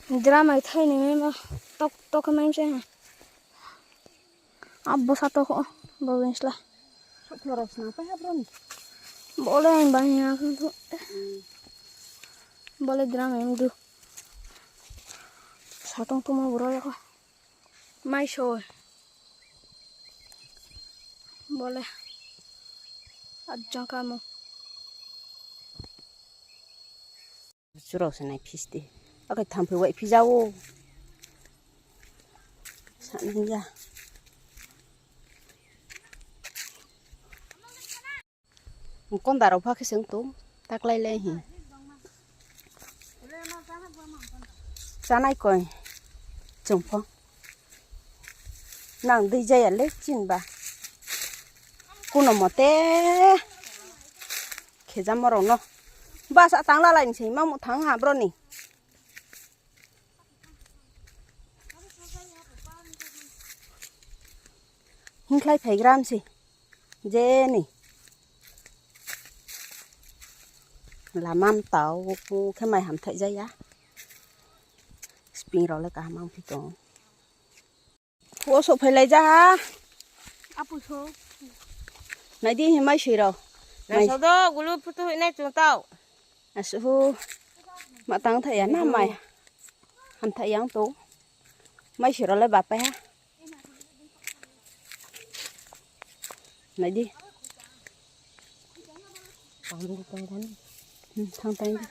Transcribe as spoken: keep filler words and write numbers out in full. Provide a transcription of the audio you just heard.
Dramai thaini mema tok tok khe mem se ha. Abo sa tok o bo winsla. Sok phoro sna pa ha broni. Bole ang bang ya khe thu. Bole dramai em du. Satong tuma bro ya ko. Mai soi. Bole. Ajang kamu. Churok se nai phisti. Akai thampui wai phijao. Sanang ya. Kon daro pha khe se wng tong, taklai lai hi. Chanai koi, chwng pho. Nang dui jaya le chin ba. Kuno mote khejam rok no. Bus a tang lalai ni se, ma mu thang ha bro ni. Hingkhlai phaigram se. Jeni. Lamam tau khe mai hamthai jaya. Spring rok le kaham wngphi tongo. O sok phai lai ja ha. Apu sok. Nai di hi mai sui rok. Nai sodo gulu phutu hinai chung tau. Asuhu. Ma tang thaya na mai. Hamthai yang to. Mai siro le bapai ha. Nai di. Tang di tang tang. Hmm, tang tang di.